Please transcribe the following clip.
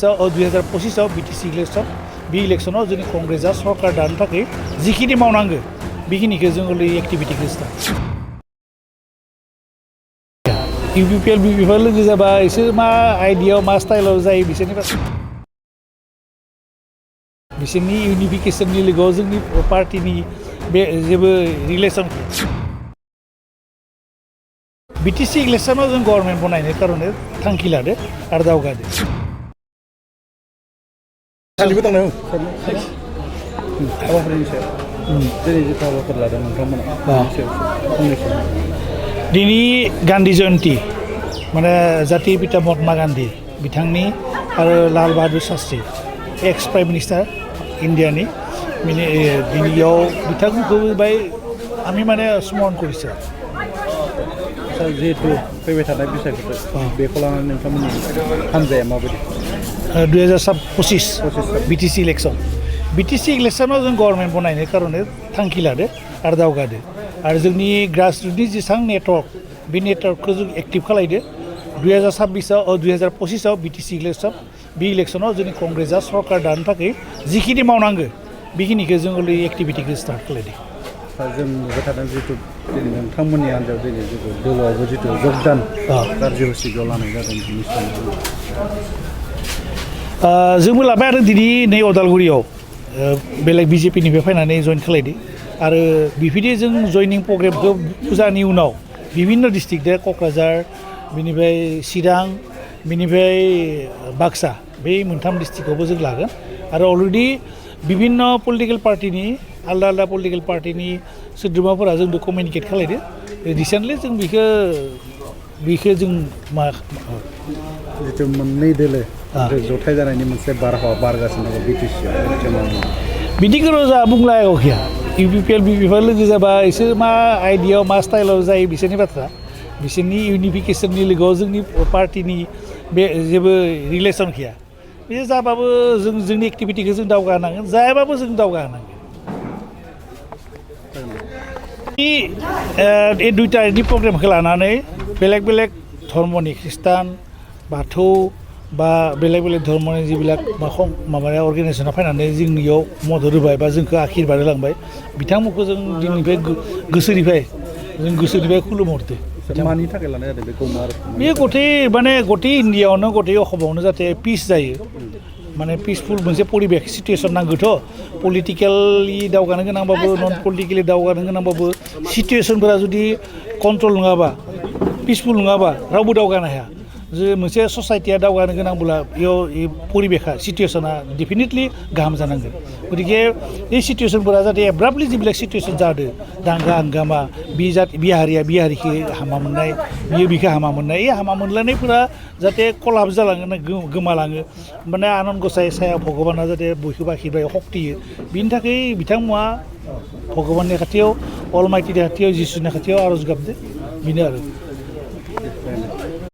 2025 BTC election बे इलेक्शनाव जोंनि कंग्रेसआ सरकार दानो थाखाय जिखिनि मावनांगौ बेखिनिखौ जों एक्टिभिटिखौ स्टार्ट UPPL BPP लोगो जाबा इसोर मा आइडियाव मा स्टाइलाव जायो बिसोरनि इउनिफिकेशननि लोगोआव जोंनि पार्टिनि बे जेबो रिलेसन BTC इलेक्शनाव जों गभर्नमेन्ट बनायनो कारणे थांखि लादो आरो दावगादो दिनै गान्धी जयन्ती माने जाति पिता महात्मा गान्धी बिथांनि आरो Lal Bahadur Shastri ex prime minister इन्डियानि दिनैयाव बिथांखौ बाय आमी माने स्मरण करिছো जिहेतु फैबाय थानाय बैसागो बेखौ लानानै नोंथांमोननि हानजाया माबायदि 2025 BTC इलेक्शन BTC इलेक्शनाव जों गभर्नमेन्ट बनायनो कारणे थांखि लादो आरो दावगादो आरो जोंनि ग्रासरुटनि जेसां नेटवर्क बे नेटवर्कखौ जों एक्टिभ खालायदो 2025 BTC इलेक्शन बे इलेक्शनाव जोंनि कंग्रेसआ सरकार दानो थाखाय जिखिनि मावनांगौ बेखिनिखौ जों एक्टिभिटिखौ स्टार्ट खालायदो जों नुबाय थादों जिहेतु नोंथांमोननि हान्जायाव दिनै दलावबो जितु जगदान कार्यसुचियाव लानाय जादों बिनि सायाव जोंबो लाबाय आरो दिनै नै अदालगुरियाव बेलेग BJPनिफ्राय फैनानै जइन खालायदो आरो बिफोरदि जों जइनिं प्रग्रामखौ फुजानि उनाव बिभिन्न डिस्ट्रिक्ट क'क्राझार बिनिफ्राय चिरां बिनिफ्राय बाक्सा बे मोनथाम डिस्ट्रिक्टआवबो जों लागोन आरो अलरेडि बिभिन्न पलिटिकेल पार्टिनि आलदा आलदा पलिटिकेल पार्टिनि सोद्रोमाफोरा जोंबो कमिउनिकेट खालायदो रिसेन्टलि जों बेखौ जों मा जितु मोननै दोलो जथाय जानायनि मोनसे बारहावा बारगासिनो दङ BTC बिदिखौ जा बुंलायाव गैया UPPL BPP लोगो जाबा इसोर मा आइडियाव मा स्टाइलाव जायो बिसोरनि बाथ्रा बिसोरनि इउनिफिकेशननि लोगोआव जोंनि पार्टिनि बे जेबो रिलेसन गैया बे जाबाबो जों जोंनि एक्टिभिटिखौ जों दावगानांगोन जायाबाबो जों दावगानांगोन बे दुइटानि प्रग्रामखौ लानानै बेलेग बेलेग धर्मनि ख्रिस्टान बाथौ बा बेलेग बेलेग धर्मनि जिबिलाक माबाया अर्गेनाइजेसना फैनानै जोंनियाव मदद होबाय बा जोंखौ आखिरबाद होलांबाय बिथांमोनखौ जों दिनैनिफ्राय गोसोनिफ्राय खुलुमहरदो मानि थाखाय लानाय जादों बेखौ बे गथै इन्डियाआवनो गथै असमावनो जाहाथे पिस जायो माने पिसफुल मोनसे परिबेक सिटुएसन नांगौथ' पलिटिकेलि दावगानो गोनांबाबो नन पलिटिकेलि दावगानो गोनांबाबो सिटुएसनफोरा जुदि कन्ट्रल नङाबा पिसफुल नङाबा रावबो दावगानो हाया जे मोनसे ससाइटिया दावगानो गोनांब्ला बेयाव परिबेका सिटुएसना डेफिनेटलि गाहाम जानांगोन गतिके बे सिटुएसनफोरा जाहाथे एब्राप्टलि जिबिलाक सिटुएसन जादों दांगा हांगामा बे हारिया बे हारिखौ हामा मोननाय बियो बिखौ हामा मोननाय बे हामा मोनलायनायफोरा जाहाथे कलाप जालाङो गोमालाङो माने आनन्द गसाइ साया भगबाना जाहाथे बयखौबो आखिरबाय शक्ति बिनि थाखाय बिथांमोना भगबाननि खाथियाव अलमाइटिनि खाथियाव जिसुनि खाथियाव आरज गाबदो बेनो आरो